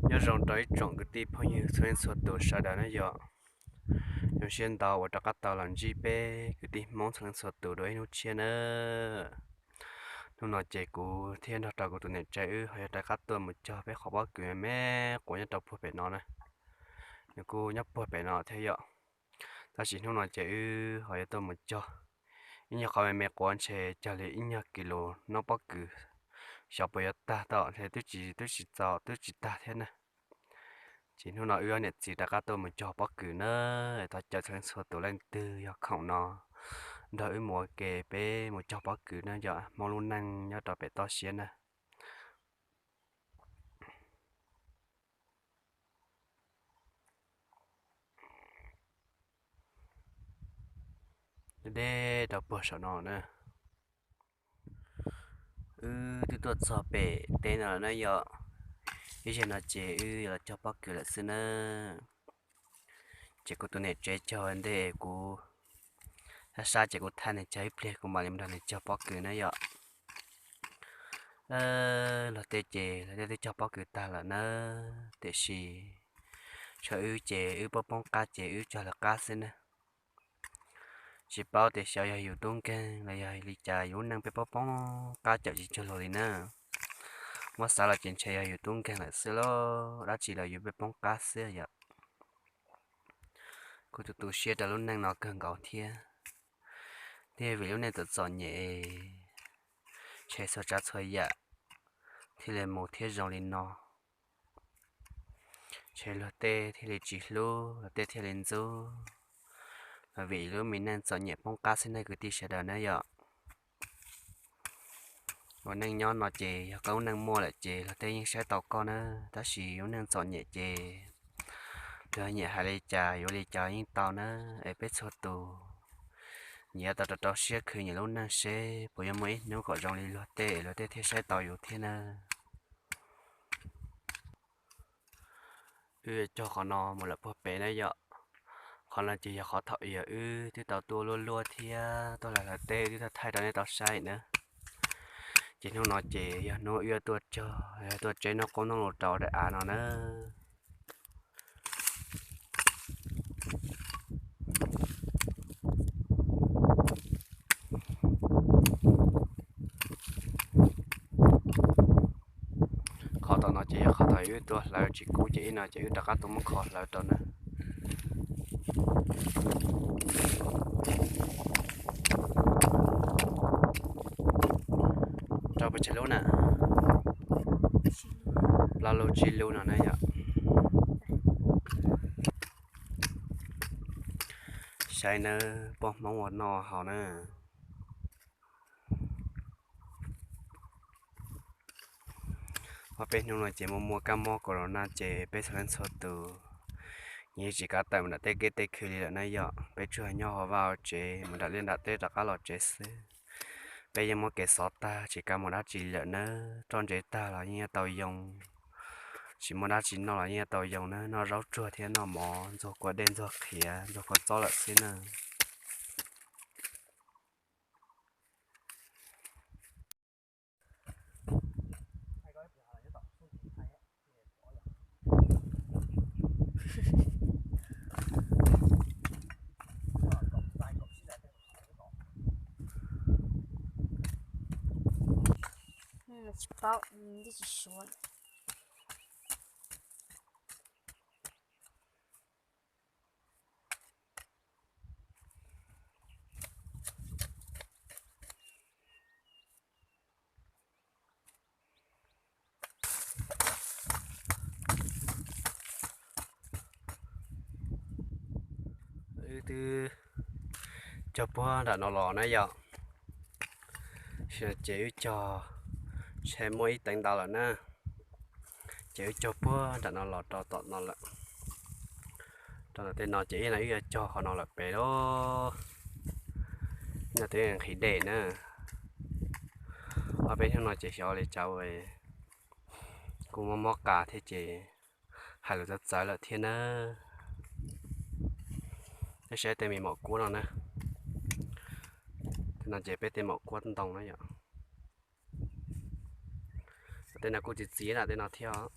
Nyob zoo rau ib tsoom kwv tij phooj ywg txhua leej txhua tus sawv daws na yom. Zoo siab ntau uas rov qab tau los ntsib peb kwv tij Hmoob txhua leej txhua tus dua ib hnub tshiab na. Hnub no ces kuv thiab nrog rau kuv tus niam tsev wb ho yuav rov qab tuaj mus cog peb qhov pob kws me me quav nyob rau puag pem no na. Nws kuj nyob puag pem no thiab yom. Tab sis hnub no ces wb ho yuav tuaj mus cog ib nyuag qhov me me quav ntshe cog li ib nyuag kis lus noj pob kws, xyov puas yuav tag tau ntshe twb tsis, twb tsis txaus twb tsis tag thiab na. Ces hnub no wb ob niam txiv rov qab tuaj mus cog pob kws na. Thov caw txhua leej txhua tus leej twg yog khoom no nrog wb mus ua ke peb mus cog pob kws na yom, Hmoob lub neej nyob rau pem toj siab na. Deb deb rau puag saum no na. Wb twb tuaj txog pem teb no lawm na yom. Ib zaug no ces wb yuav los cog pob kws lawm xwb na. Ces kuv tus niam tsev cog ua ntej kuv sab sab ces kuv thaij nws cog ib pliag kuv mam li mus nrog nws cog pob kws na yom. Luag tej ces luag tej twb cog pob kws tag lawm na, tiam sis tshuav wb ces wb poob poob qab ces wb cog lawv qab xwb na. Tsis paub tias xyov yog yus tub nkeeg los yog li cas yus lub neej peb poob poob qab cawm tsis cuag luag li na. Muab xav los ces ntshe yog yus tub nkeeg lawm xwb lauj, dab tsi los yus peb poob qab xwb yom. Kuv tus tu siab rau lub neej no kawg nkaus thiab, thiaj vim lub neej txom txom nyem, ntshe txhua tsav txhua yam thiaj li mus thiab zoo li no. Ntshe luag tej thiaj li tsis hlub, luag tej thiaj li ntxub, los vim lub me neej txom nyem poob qab xwb nej kwv tij sawv daws na yom. Ua neej nyob no ces yog koj lub neej muaj lawm ces luag tej yeej saib tau koj na, tab sis lub neej txom nyem ces luag nyiam hais li cas yuav li cas yeej tau na. Es peb txhua tus nyias tau rau rau siab khwv nyias lub neej seb puas yuav muaj ib hnub kom zoo li luag tej, luag tej thiaj saib tau yus thiab na. Wb yuav cog qhov no mus lawm puag pem na yom. Qhov no ces yog qhov thaum ub wb twb tau tuaj luaj luaj thiab tuaj hlawv hlawv teb twb tau thaij rau nej tau saib na. Ces hnub no ces yog hnub wb yuav tuaj cog, yog tuaj tseb noj qoob noj loo rau daim av no na. Qhov tom no ces yog qhov thaum wb tuaj hlawv tsis kub ces ib no ces wb rov qab tuaj muab kho hlawv rau na. Rau pes tsawg lub na? Plaub lub tsib lub no na yom. Saib nawb, poj Hmoob ua noj haus na. Ob peb hnub no ces muaj muaj kab mob corona ces peb txhua leej txhua tus nyias tsis kav tawm mus nram tej kev tej khw li lawm na yom. Peb tsuas nyob hauv vaj hauv tsev, mus nram liaj nram teb rov qab los tsev xwb. Peb yeej muab kev xov tag tsis kav mus dab tsi lawm nawb. Roj ntsev tag los yeej yuav tau yoo, tsis muaj dab tsi noj los yeej yuav tau yoo nawb. Noj zaub tsuag thiab noj mov, ntxuag kua dej ntxuag qhiav ntxuag kua txob lawm xwb na. Tsis paub, tsis suav. Wb twb cog puag nram no los na yom. Ces wb cog, ntshe muaj ib teev ntau lawm na. Ces wb cog puag nram no los rau tom no lawm. Rau tom tej no ces ib no wb yuav cog qhov no lawm pem lauj. Ib no twb nqhis dej na. Ob peb hnub no ces xyov li cas kuj mob mob qas thiab ces hais lus txawv txawv lawm thiab na. Peb saib tej me maum kuab no na. Tej no ces peb tej maum kuab ntoo na yom. Tej no kuj txiv txiv na tej no thiab os.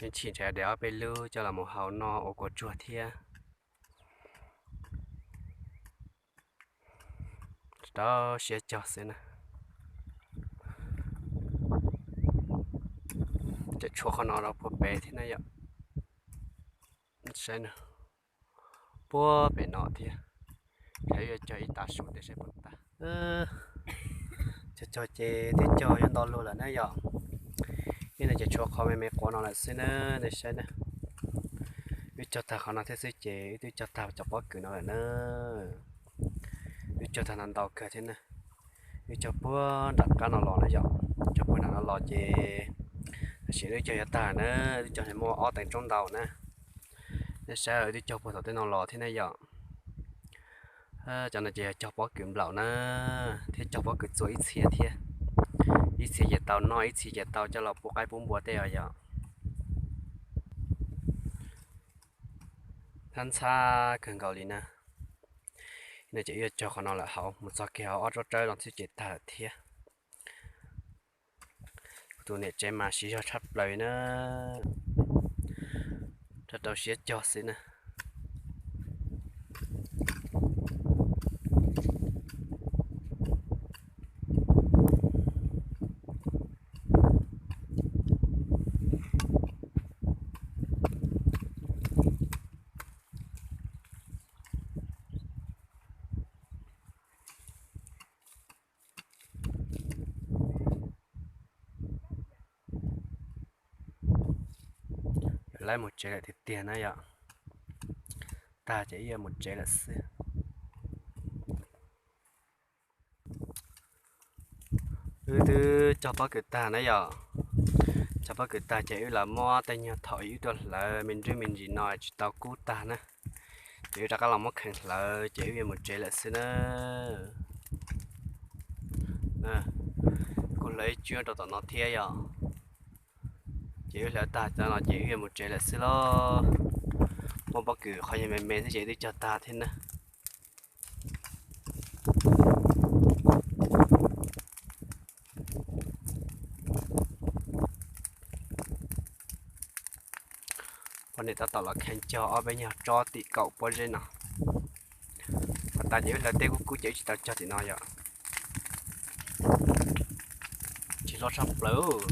Yeej chim ntshe de ob peb lub coj los mus hau noj ua kua tsuag thiab. Rau siab cog xwb na. Tseem tshuav qhov no rau puag pem thiab na yom. Saib na, puag pem no thiab. Yuav cog ib tav su tej saib puas tag. Cog cog ces twb cog yuav nto lug lawm na yom. Ib no ces tshuav qhov me me quav no lawm xwb na, nej saib na. Wb cog tag qhov no thiab xwb ces wb twb cog tag cov pob kws no lawm na. Wb cog tag no ntau kawg thiab na. Wb cog puag nram qab no los na yom. Cog puag nram no los ces tam sim wb cog yuav tag na, wb cog muaj ob teev tsoob ntau na. Nej saib, wb twb cog puag tom tej no los thiab na yom. Cov no ces yog cog pob kws nplaum na, thiab cog pob kws txua ib txhia thiab. Ib txhia ces tau noj, ib txhia ces tau coj los pub qaib pub npua tej os yom. Ntxhab ntxhab kawg nkaus li na. No ces wb yuav cog qhov no lawm hauv, mus txog kiag hauv ob tsob tsawb no xwb ces tag lawm thiab. Kuv tus niam tsev mas siv zog tshaj plaws na, rau rau siab cog xwb na. Lawv mus tsev lawm tiag tiag na yom. Tag ces wb yuav mus tsev lawm xwb. Wb twb cog pob kws tag na yom. Cog pob kws tag ces wb los muab tej nyuag thaum wb tuaj hlawv me nrwb me ntsis no tsis tau kub tag na, ces wb rov qab los muab kheev hlawv ces wb yuav mus tsev lawm xwb na. Kuj hlawv ib tsuab rau tom no thiab yom. Ces wb hlawv tag cov no ces wb yuav mus tsev lawm xwb lauj. Muaj pob kws qhov nyuag me me xwb ces wb twb cog tag thiab na. Poj niam tab tom los kheev cog ob peb nyuag tsob tim kaum pob zeb no. Tag tas ces wb hlawv teb kub kub ces wb tsis tau cog tim no yom. Tsis loj tshaj plaws.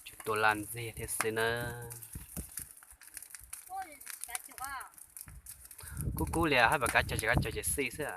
Tsuas tua laj ntxiag thiab xwb na. Kub kub li hab, pas kab cog ces kab cog ces xij xwb.